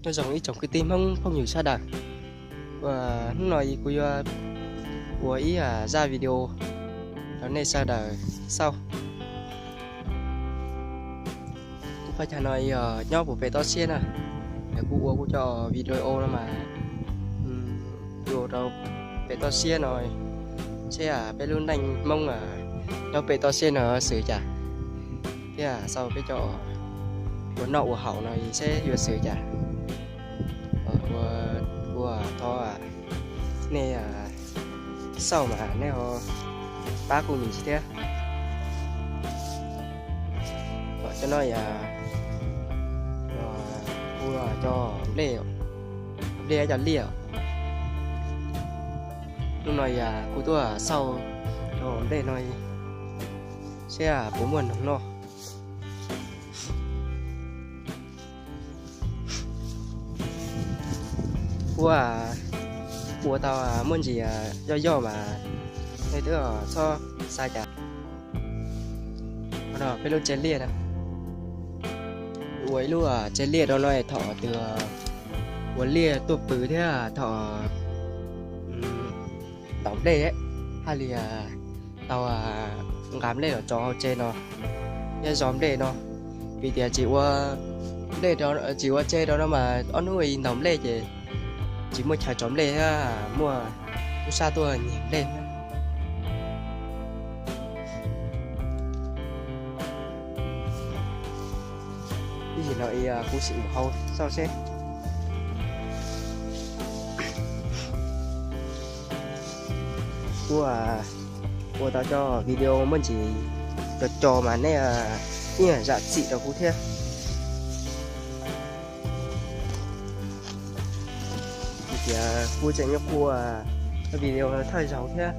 Nyob zoo ib tsoom kwv tij Hmoob phooj ywg sawv daws, hnub no kuv yuav ua ib zaj video rau nej sawv daws xauj. Kuv qhov chaw no yog nyob puag pem toj siab na, yog kuv ua kuv cov video no mas ua rau pem toj siab no, seb peb lub neej Hmoob nyob pem toj siab no xws cas, thiab xauj peb cov ua noj ua haus no seb yuav xws cas. Kuv thov nej xauj mas nej ho pab kuv me ntsis thiab. Cov no yog kuv cov nplej, nplej cov liaj. Hnub no yog kuv tuaj xauj cov nplej no seb puas muaj noog noj. Kuv ua tau muaj ntsis yoj yoj mas nej twb txhob xav cas. Peb lub tsev liaj na, ua ib lub tsev liaj rau no thaum twg ua liaj tuaj pw thiab thaum ntaus nplej, haj li tau nqa nplej los tso hauv tsev no, thiab zov nplej no. Vim tias tsis ua nplej, tsis ua tsev rau no mas ob hnub ntaus nplej ces tsis muaj chaw tso nplej thiab, muaj tub sab tuaj nyiag nplej thiab. Ib yam no kuv sim mus hauv xauj seb. Kuv ua tau cov video muaj ntsis co co mas nej ib yam zam txim rau kuv thiab. Vim tias kuv tseem yuav ua video thawj zaug thiab.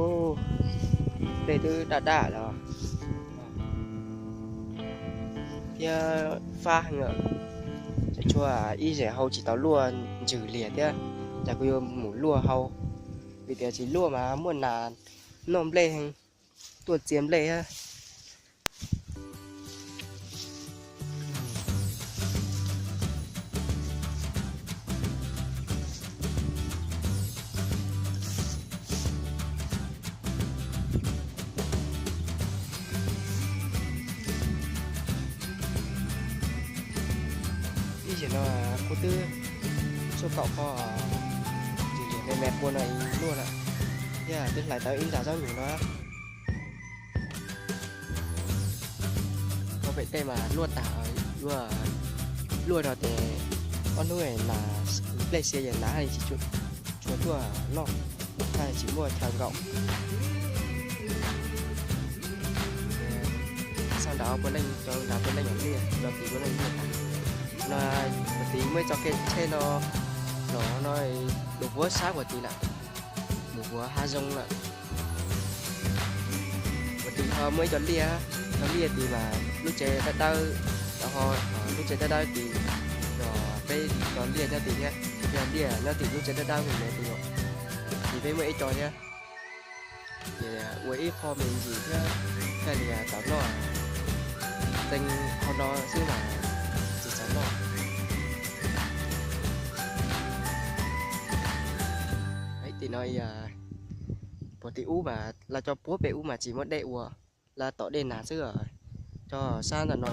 Ub, dej twb daj daj los thiab fab heev lawm. Tseem tshuav ib zes hau tsis tau luaj ntsws liag thiab, cas kuv yuav mus luaj hau, vim tias tsis luaj mas muaj nas noj nplej heev, tuaj txia nplej thiab. Ib yam no kuv twb tshuaj kaum qho ntsis me me qhua no luaj lawm, thiab twb hlais tau ib nta zaub nyuj no. Ua pem tej mas luaj tag, luaj, luaj no ces ob hnub nas, nplej xiav ces nas haj tsis tshua tuaj noj, haj tsis muaj chaw nkaum. Xauj nrad puav leej, cov nrad puav leej yog liaj, cov tid puav leej liaj tag. No, cov tid muaj ib txoj kev tsheb no los no, los puag sab puag tid lawm, mus puag hav zoov lawm. Puag tid ho muaj ib co liaj, cov liaj tid mas lub tsev dawb dawb, ho lub tsev dawb dawb tid, peb cov liaj nyob tid thiab, yog liaj nyob tim lub tsev dawb dawb mus tid los, ces peb muaj ib co thiab. Ces ua ib qho me ntsis thiab, thiaj li tau noj. Tseem qhov no xwb mas tsis txaus noj. Tim no, puag tim ub mas lawv cov puag pem ub mas tsis muaj dej ua, lawv tom dej nag xwb. Cov sab ntawm no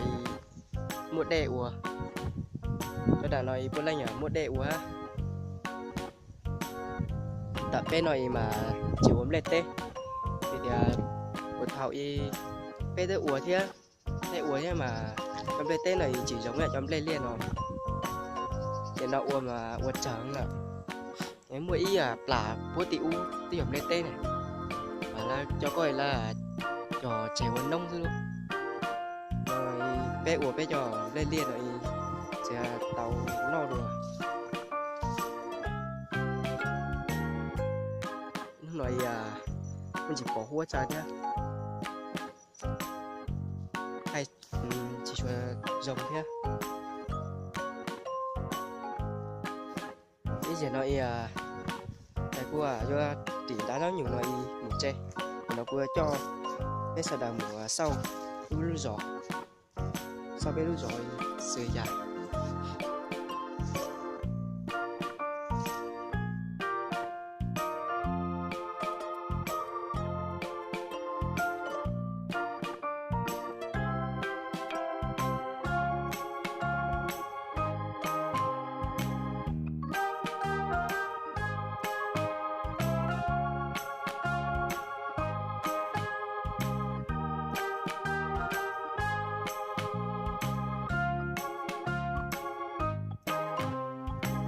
muaj dej ua, cov nram no puav leej muaj dej ua. Tam peb no mas tsis ua nplej teb, vim tias puag thaum ub peb twb ua thiab, peb ua thiab mas cov nplej teb no tsis zoo ib yam cov nplej liaj no. Ces no ua mas ua tsawg lawm. Muaj ib plas puag tim ub twb yog nplej teb ne, mas lawv cov ko lawv cog tseg ua noob xwb. Peb ua peb cov nplej liaj no txiav tau noj dua. Hnub no me ntsis pos huab tsa thiab, thaij tsis tshua zoo thiab. Ib Ib zaug no ib, kuv yuav rim ntav zaub nyuj no ib mus tsev, no kuv yuav coj peb sawv daws mus xauj lub zos, xauj peb lub zos Xwm Yas.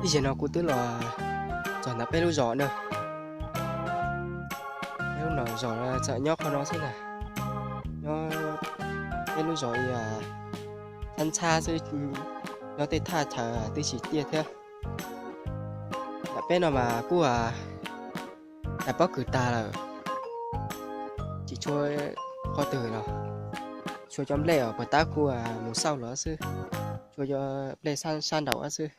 Ib zaug no kuv twb los txog ntawm peb lub zos na. Peb lub no zos txawm nyob qhov no xwb ntag. Nyob peb lub zos ib ntxhab ntxhab xwb, nyob tej thaj chaw twb tsis ciaj thiab. Ntawm peb no mas kuj tais pob kws tag lawm, tsis tshuav qhov twg los, tshuav cov nplej uas puag ta kuj mus xauj los xwb, tshuav cov nplej sab nraud xwb.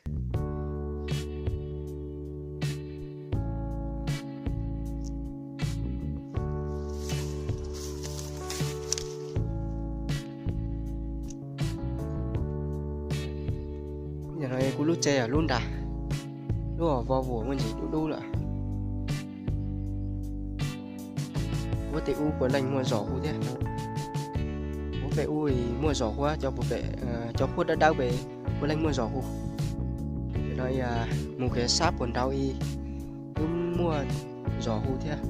Yog no kuv lub tsev lub nrad, lub uas vov vuas muaj ntsis dub dub lawm. Huab tej ub puav leej muaj zos hu thiab. Huab pem ub muaj zos hu, cov huab dawb dawb pem puav leej muaj zos hu. No mus kev sab puag nraud ib twb muaj zos hu thiab.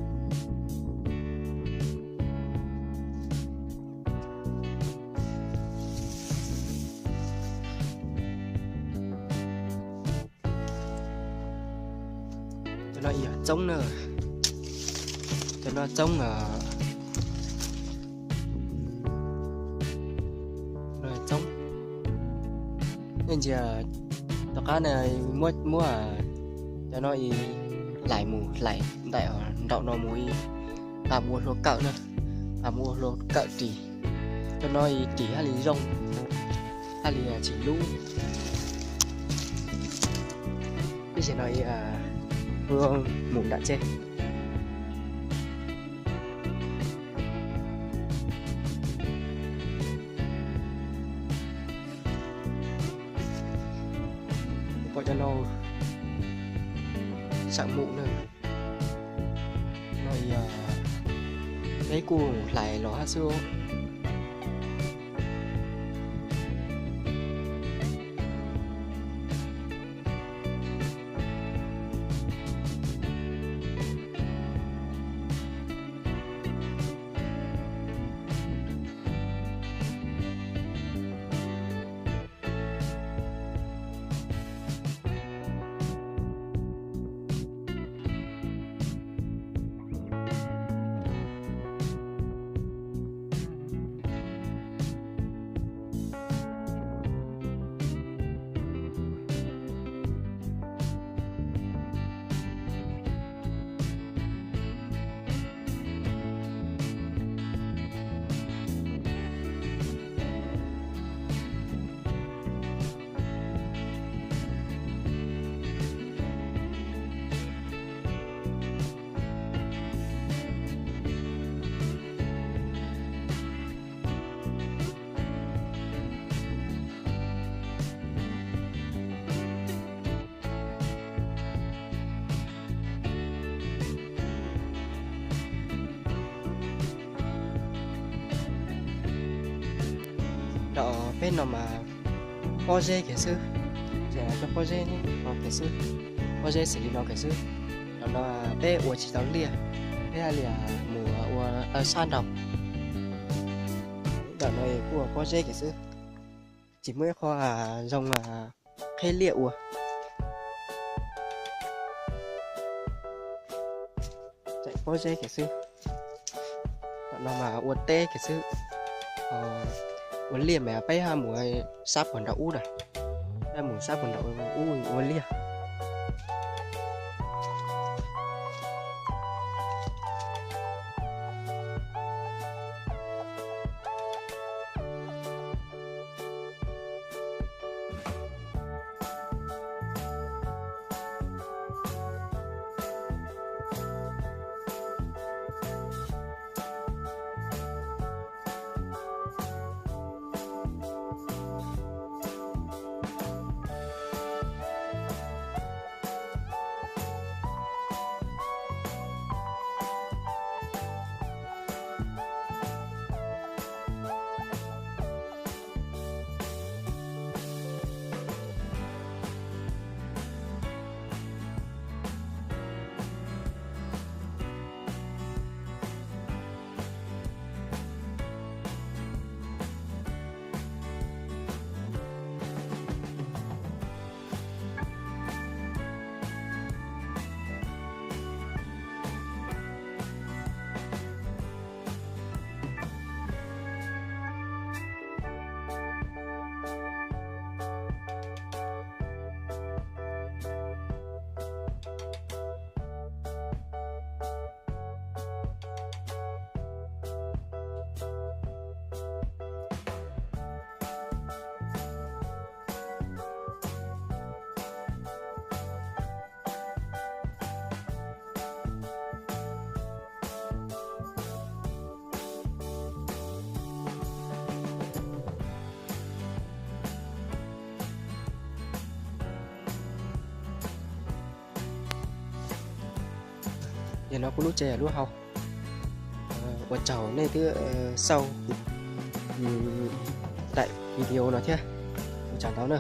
Cov no yog txoob na, cov no txoob, txoob. Nej ntsia tom qab na, muab cov no ib lais mus hlais ntaim nraum no mus ib, nqa mus ua hlua kawm na, nqa mus ua hlua kawm ris. Cov no ib ris haj li zoo, haj li tsis lub. Ib zaug no ib, kuv mus nram tsev. Pom cov no, sam mus na, no yog peb kuj hlais los hab xwb. Rau peb no mas pob zeb kiag xwb, ces cov pob zeb no kiag xwb, pob zeb xws li no kiag xwb. Rau no peb ua tsis tau liaj, peb haj li mus ua sab nraud. Ntawm no kuj ua pob zeb kiag xwb, tsis muaj ib qho zoo qheb liaj ua. Tseem pob zeb kiag xwb. Tam no mas ua teb kiag xwb. Ua liaj mas peb haj mus sab puag nraum ub na. Peb mus sab puag nraum ub ua liaj. Yog no kuv lub tsev yog lub hau. Ua tsaug nej twb xauj daim video no thiab, ua tsaug ntau na.